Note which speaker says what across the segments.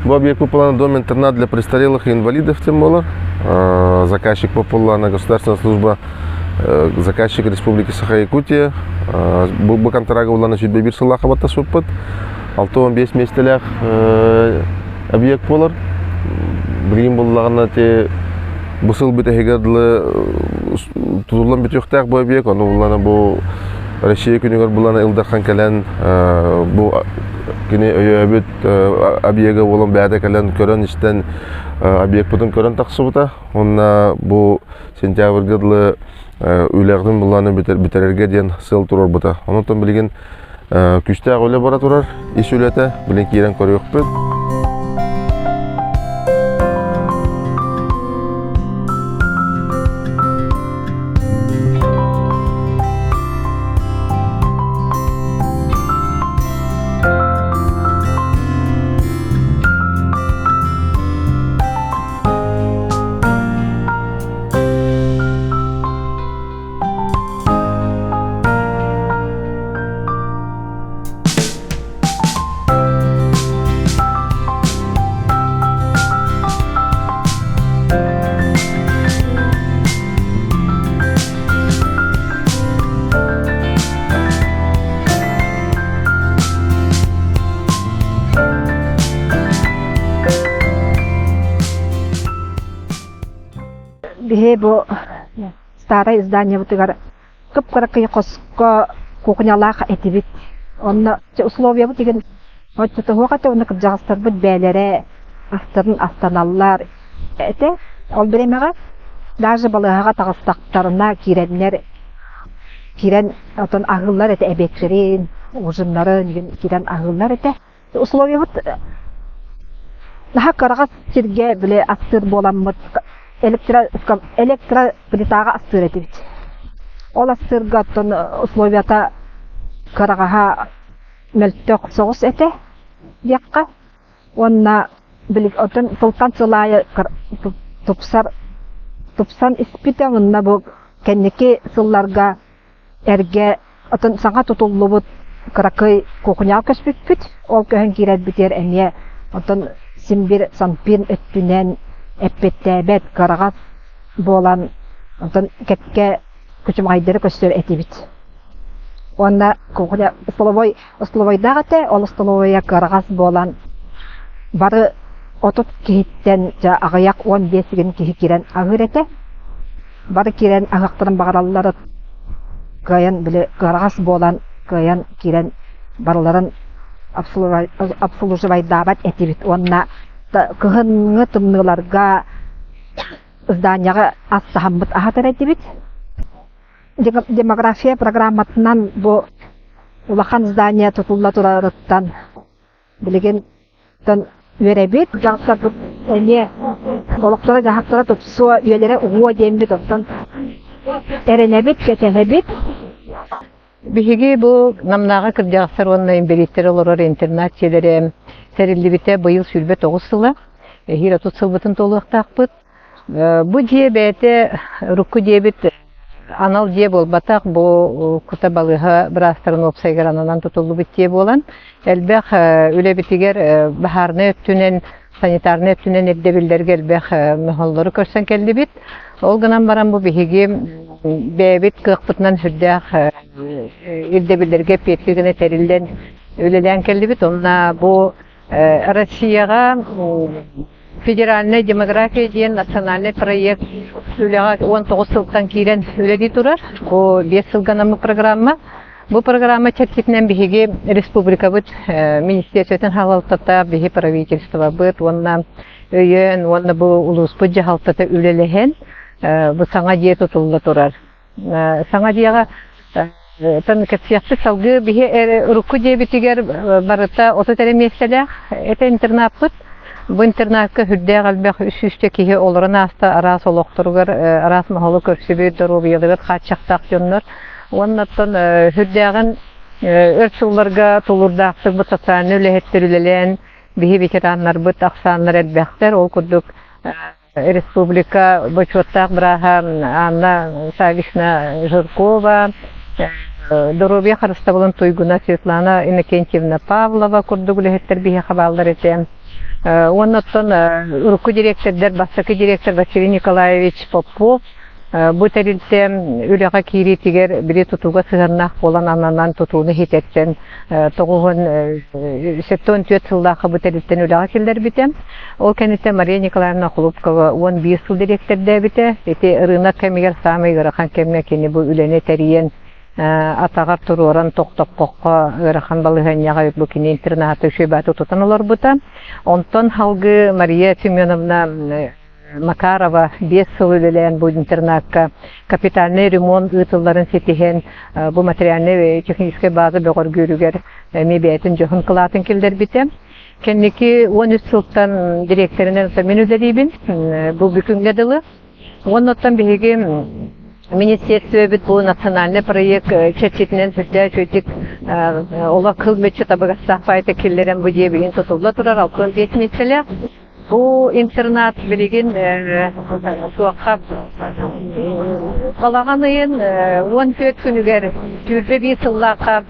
Speaker 1: Бу объект выполнен дом-интернат для престарелых и инвалидов тем буолар. Заказчик буоллаҕына государственная служба заказчик Республики Саха-Якутия. Бу контрагы буллана 101 сыллаахха баттаспыппыт. 65 миэстэлээх объект буолар. Билигин буллаҕына те бу сыл бүтэһигэр дылы тутуллан бүтүөхтээх бу объект. Ону буллана бу Россия күнүгэр буллана Ил Дархан кэлэн бу кини өйөөбүт объега буолан бэйэтэ кэлэн көрөн-истэн объекпытын көрөн тахсыбыта. Уонна бу сентябрьга дылы үлэҕитин былааны бүтэрэргэ диэн сыал туруорбута. Онон билигин күүстээх үлэ бара турар, ис үлэтэ, билин киирэн көрүөхпүт.
Speaker 2: Биһи бу старай изданиебытыгар кып-кыракый хоско кухнялаах этибит. Онно условиябыт игин оччотоһуох этэ уонна кырдьаҕастарбыт бээлэрэ астарын астаналлар этэ. Ол бириэмэҕэ даже балыыһаҕа таҕыстахтарына киирэннэр киирэн отон аһыыллар этэ эбиэттэрин, ужиннарын игин киирэн аһыыллар этэ. Условиябыт наһаа кыараҕас сиргэ били астыыр буоламмыт электро электроплитаҕа астыыр этибит. Ол астыырга оттон условията кыараҕаһа мөлтөх соҕус этэ диэххэ. Уонна били оттон сылтан сыл аайы тупсар тупсан испитэ уонна бу кэнники сылларга эргэ атын саҥа тутуллубут кыракый кухняҕа көспүппүт. Ол көһөн киирэрбитигэр эмиэ оттон син биир санпин өттүнэн эппиэттээбэт кыараҕас буолан онтон кэккэ күчүмэҕэйдэри көстөр этибит. Уонна кухня столовой остолобуойдаах этэ, ол остолобуойа кыараҕас буолан бары 30 киһиттэн дьэ аҕыйах 15 гин киһи киирэн аһыыр этэ. Бары киирэн аһыахтарын баҕараллара кыайан били кыараҕас буолан кыайан киирэн барыларын обслуживайдаабат этибит уонна кыһыҥҥы тымныыларга зданияҕа ас таһаммыт аһатар этибит. Демография программатынан бу улахан здание тутулла турарыттан билигин үөрэбит. Дьахтарбыт эмиэ олохторо-дьаһахтара тупсуо, үйэлэрэ уһуо диэммит оттон эрэнэбит, кэтэһэбит.
Speaker 3: Биһиги бу Намнааҕы кырдьаҕастар уонна инбэлииттэр олорор интернат дьиэлэрэ тэриллибитэ быйыл 29 сыла. Эһиил 30 сылбытын туолуохтаахпыт. Бу дьиэ бэйэтэ урукку дьиэбит анал дьиэ буолбатах, бу кута балыыһа быраастарын уопсайыгар ананан тутуллубут дьиэ буолан, элбэх үлэбитигэр баһаарынай өттүнэн, санитарнай өттүнэн ирдэбиллэргэ элбэх моһоллору көрсөн кэллибит. Ол гынан баран бу биһиги бэйэбит кыахпытынан сүрдээх ирдэбиллэргэ эппиэттиир гына тэриллэн үлэлээн кэллибит. Онно бу Россияҕа федеральная демография диэн национальный проект үлэҕэ 19 сылтан киирэн үлэлии турар. Бу 5 сылга анаммыт программа. Бу программа чэрчитинэн биһиги республикабыт министерствотын салалтата, биһи правительствобыт уонна өйөөн уонна бу улууспут дьаһалтата үлэлэһэн бу саҥа дьиэ тутулла турар. Саҥа дьиэҕэ кэпсиэхпит салгыы биһи урукку дьиэбитигэр барыта 30 эрэ миэстэлээх этэ интернаппыт. Бу интернакка сүрдээх элбэх үс сүүсчэ киһи олорон ааста араас олохторугар араас моһолу көрсүбүт, доруобуйаларыгар хааччахтаах дьоннор. Уонна оттон сүрдээҕин өр сылларга тулуурдаахтык бу социальнай үлэһиттэр үлэлээн биһи ветераннарбыт ахсааннара элбэхтэр. Ол курдук Республика бочуоттаах бырааһа Анна Саввична Жиркова, доруобуйа харыстабылын туйгуна Светлана Иннокентьевна Павлова курдук үлэһиттэр биһиэхэ бааллар этэ. Уонна оттон урукку дириэктэрдэр бастакы дириэктэр Василий Николаевич Попов бу тэрилтэ үлэҕэ киириитигэр били тутууга сыһыаннаах буолан ананан тутууну иһитэттэн 94 сыллаахха бу тэрилтэни үлэҕэ киллэрбитэ. Ол кэнниттэн Мария Николаевна Хлопкова 11 сыл дириэктэрдээбитэ. Ити ырыынак кэмигэр саамай ыарахан кэмҥэ кини бу үлэни тэрийэн атаҕар туруоран тохтоппокко ыарахан балаһыанньаҕа бу кини интернаты үчүгэй тутан олорбута. Онтон салгыы Мария Семеновна Макарова 5 сыл үлэлээн бу интернакка капитальнай ремонт ыытылларын ситиһэн бу материальнай техническэй база бөҕөргүүрүгэр эмиэ бэйэтин дьоһун кылаатын киллэрбитэ. Кэнники 13 сылтан дириэктэринэн мин үлэлиибин бу бүгүҥҥэ дылы. Уонна оттон биһиги министерствебит бу национальный проект чэрчитинэн сүрдээх үчүгэйдик олох кыл мүччү табыгастаах баайта киллэрэн бу дьиэ билигин тутулла турар 65 миэстэлээх. Бу интернат билигин суохха балаҕан ыйын 14 күнүгэр 21 сыллаахха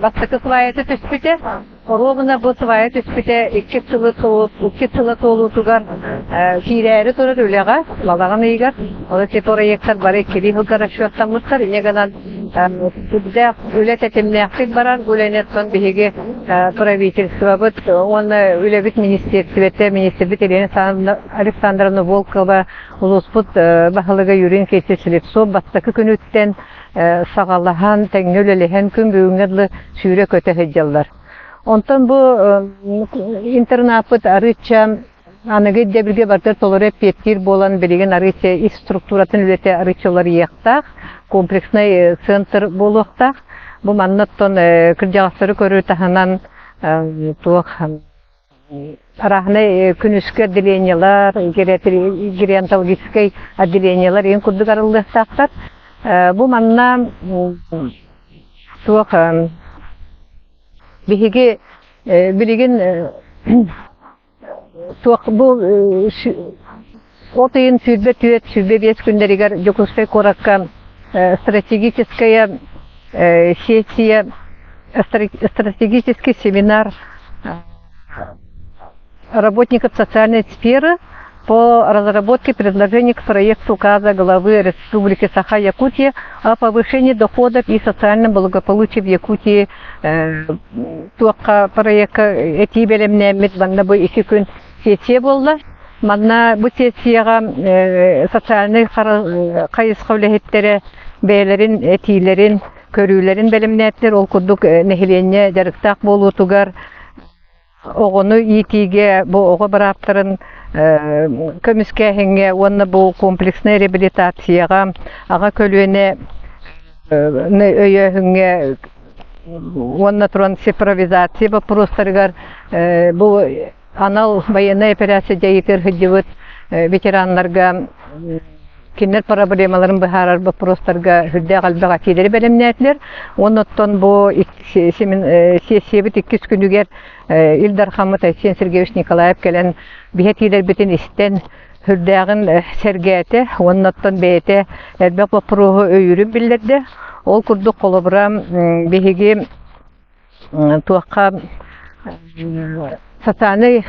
Speaker 3: бастакы сваята түспүтэ. Оруобуна бу свая түспүтэ икки сылы икки сыла туолуутугар киирээри турар үлэҕэ балаҕан ыйыгар ол ити проектар бары иккилии сылга расчеттаммыттар. Инньэ гынан сүрдээх үлэ тэтимнээхтик барар. Бу үлэни оттон биһиги правительствобыт уонна үлэбит министиэристибэтэ, министрбит Елена Александровна Волкова, улууспут баһылыга Юрий Никитич Слепцов бастакы күнүттэн саҕалаһан, тэҥҥэ үлэлэһэн күн бүгүҥҥэ дылы сүүрэ-көтө сылдьаллар. Онтон бу интернаппыт арыычча аныгы ирдэбилгэ барытыгар толору эппиэттиир буолан, билигин арыычча ис структуратын үлэтэ арыычча уларыйыахтаах, комплекснай центр буолуохтаах. Бу манна оттон кырдьаҕастары көрүү таһынан туох арааһынай күнүскү отделениелар, геронтологическай отделениелар иһин курдук арыллыахтаахтар. Бу манна туох биһиги билигин туох бу от ыйын 24 25 күннэригэр Дьокуускай куоракка стратегическая сессия стратегический семинар работников социальной сферы по разработке предложений к проекту указа главы Республики Саха-Якутия о повышении доходов и социальном благополучии в Якутии туохха проекка этии бэлэмнээммит манна бу икки күн сессия буолла. Манна бу сессияҕа социальнай хайысха үлэһиттэрэ бэйэлэрин этиилэрин, көрүүлэрин бэлэмнээтилэр. Ол курдук нэһилиэнньэ дьарыктаах буолуутугар оҕону иитиигэ бу оҕо бырааптарын көмүскээһиҥҥэ уонна бу комплекснай реабилитацияҕа аҕа көлүөнэ өйөөһүҥҥэ уонна туран цифровизация боппуруостарыгар бу анал байыаннай операция дьайыытыгар сылдьыбыт ветераннарга кинилэр проблемаларын быһаарар боппуруостарга сүрдээх элбэх этиилэри бэлэмнээтилэр. Уонна оттон бу сессиябыт иккис күнүгэр Ил Дархаммыт Айсен Сергеевич Николаев кэлэн биһи этиилэрбитин истэн сүрдээҕин сэргээтэ уонна оттон бэйэтэ элбэх боппуруоһу өйүүрүн биллэрдэ. Ол курдук холобура биһиги туохха социальнай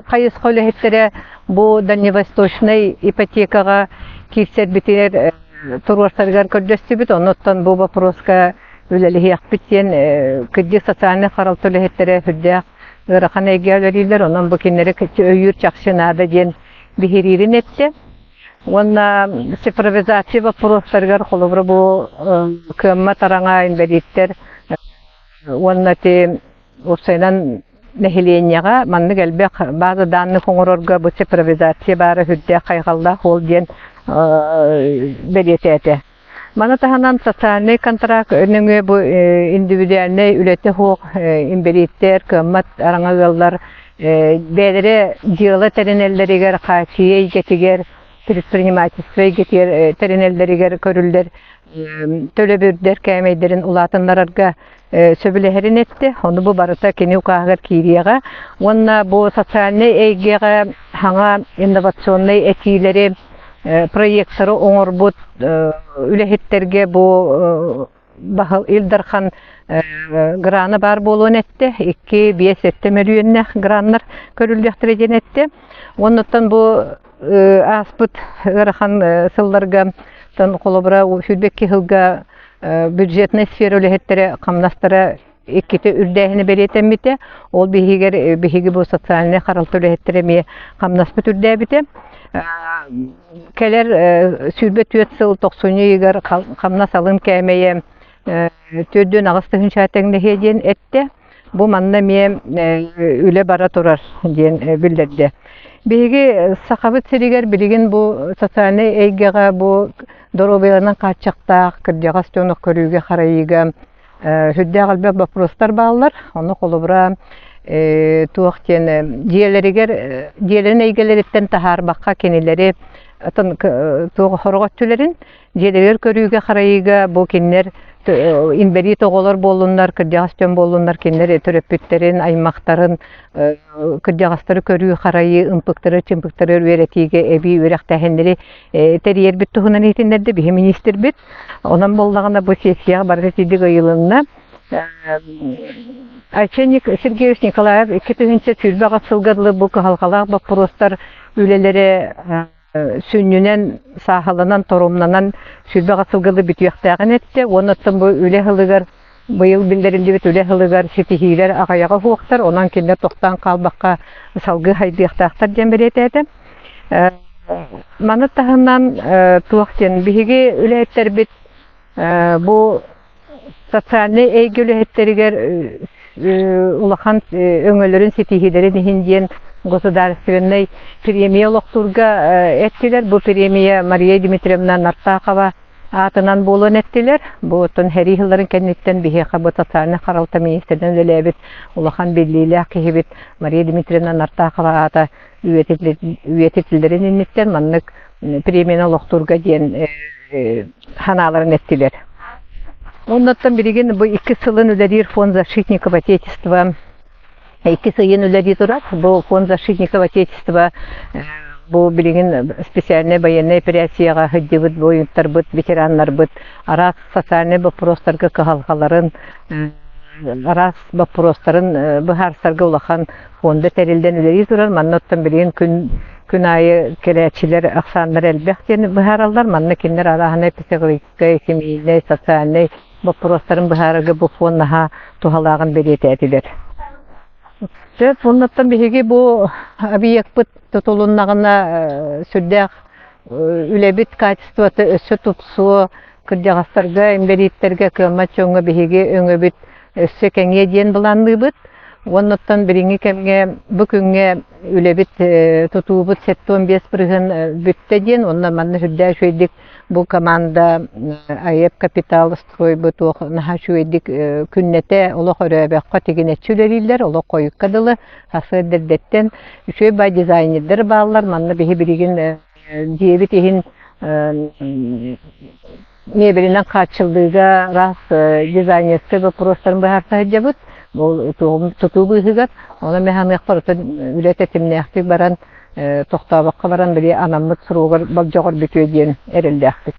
Speaker 3: хайысха үлэһиттэрэ бу дальневосточнай ипотекаҕа киирсэрбитигэр туруорсарыгар көрдөстүбүт. Оннуттан бу боппуруоска үлэлэһиэхпит диэн кырдьык социальнай харалта үлэһиттэрэ сүрдээх ыарахан эйгэ үлэлииллэр. Онон бу кинилэри өйүүр чахчы наада диэн биһириирин эттэ. Уонна цифровизация боппуруостарыгар холобура бу кыаммат араҥа инбэлииттэр уонна ити уопсайынан нэһилиэнньэҕэ маннык элбэх база данных оҥорорго бу цифровизация баара сүрдээх хайҕаллаах ол диэн бэлиэтээтэ. Маны таһынан социальнай контракт нөҥүө бу индивидуальнай үлэтэ суох инбэлииттэр, кыаммат араҥа ыаллар бэйэлэрэ дьыала тэринэллэригэр, хааччыйыы эйгэтигэр, предпринимательство эйгэтигэр тэринэллэригэр көрүллэр төлөбүрдэр кээмэйдэрин улаатыннарарга сөбүлэһэрин эттэ. Ону бу барыта кини укааһыгар киириэҕэ. Уонна бу социальнай эйгэҕэ саҥа инновационнай этиилэри, проекттары оҥорбут үлэһиттэргэ бу. Баһыл Ил Дархан грана баар буолуон эттэ, 2-5-7 мөлүйүөннээх граннар көрүллүөхтэрэ диэн эттэ. Оннуттан бу ааспыт ыарахан сылларга холобура 22 сылга бюджетнай сфера үлэһиттэрэ хамнастара иккитэ үрдээһинэ бэлиэтэммитэ. Ол биһигэр биһиги бу социальнай харалта үлэһиттэрэ эмиэ хамнаспыт үрдээбитэ. Кэлэр 24 сыл тохсунньу ыйыгар хамнас алын кээмэйэ 4,8 тыһыынча тэҥнэһиэ диэн эттэ. Бу манна эмиэ үлэ бара турар диэн биллэрдэ. Биһиги Сахабыт сиригэр билигин бу социальнай эйгэҕэ бу доруобуйаларынан хааччахтаах кырдьаҕас дьону көрүүгэ-харайыыга Сүрдээх элбэх боппуруостар бааллар. Ону холобура туох диэн дьиэлэригэр дьиэлэрин эйгэлэриттэн таһаарбакка кинилэри атын туох сорох өттүлэрин дьиэлэригэр көрүүгэ-харайыыга бу кинилэр инбэлиит оҕолор буоллуннар, кырдьаҕас дьон буоллуннар, кинилэр төрөппүттэрин, аймахтарын кырдьаҕастары көрүү-харайыы, ымпыктары-чымпыктары үөрэтиигэ эбии үөрэхтээһиннэри тэрийэрбит туһунан иһитиннэрдэ биһи миниистирбит. Онон буоллаҕына бу сессияҕа барыта итинник ыйылынна. Айсен Сергеевич Николаев 2028 сылга дылы бу кыһалҕалаах боппуруостар үлэлэрэ сүнньүнэн сааһыланан, торумнанан 28 сылга дылы бүтүөхтээҕин эттэ. Уонна оттон бу үлэ сылыгар быйыл биллэриллибит үлэ сылыгар ситиһиилэр аҕыйаҕа суохтар, онон кинилэр тохтоон хаалбакка салгыы хайдыахтаахтар диэн бэлиэтээтэ. Маны таһынан туох диэн биһиги үлэһиттэрбит бу социальнай эйгэ үлэһиттэригэр улахан өҥөлөрүн ситиһиилэрин иһин диэн государственнай премия олохтуурга эттилэр. Бу премия Мария Дмитриевна Нартахова аатынан буолуон эттилэр. Бу оттон сэрии сылларын кэнниттэн биһиэхэ бу социальнай харалта министринэн үлэлээбит улахан биллиилээх киһибит Мария Дмитриевна Нартахова аата үйэтитиллэрин инниттэн маннык премияны олохтуурга диэн санааларын эттилэр. Оннуттан билигин бу икки сылын үлэлиир фонд защитников Отечества икки сыйын үлэлии турар. Бу фонд защитников Отечества бу билигин специальнай военнай операцияҕа сылдьыбыт буойуттарбыт, ветераннарбыт араас социальнай боппуруостарга кыһалҕаларын араас боппуруостарын быһаарсарга улахан фонда тэриллэн үлэлии турар. Манна оттон билигин күн күн аайы кэлээччилэр ахсааннара элбэх диэн быһаараллар. Манна кинилэр арааһынай психологическай, семейнэй, социальнай боппуруостарын быһаарарга бу фонд наһаа туһалааҕын бэлиэтээтилэр. Сөп, оннуттан биһиги бу объекпыт тутулуннаҕына сүрдээх үлэбит качествота өссө тупсуо, кырдьаҕастарга, инбэлииттэргэ, кыаммат дьоҥҥо биһиги өҥөбүт өссө кэҥиэ диэн былаанныыбыт. Уоннаттан билиҥҥи кэмҥэ бу күҥҥэ үлэбит тутуубут 75% бүттэ диэн, уонна манна сүрдээх үчүгэйдик бу команда АЭП Капитал стройбут туох наһаа үчүгэйдик күннэтэ олох өрөөбөххө тигинэччи үлэлииллэр, олох хойукка дылы сарсыарда эрдэттэн үчүгэй бай дизайнердар бааллар. Манна биһи билигин дьиэбит иһин мебелинэн хааччыллыыга араас дизайнерскай боппуруостарын быһаарса сылдьабыт. Ол тутуу быыһыгар. Онон мин саныахпар оттон үлэ тэтимнээхтик баран, тохтообокко баран били анаммыт срогар болдьоҕор бүтүө диэн эрэллээхпит.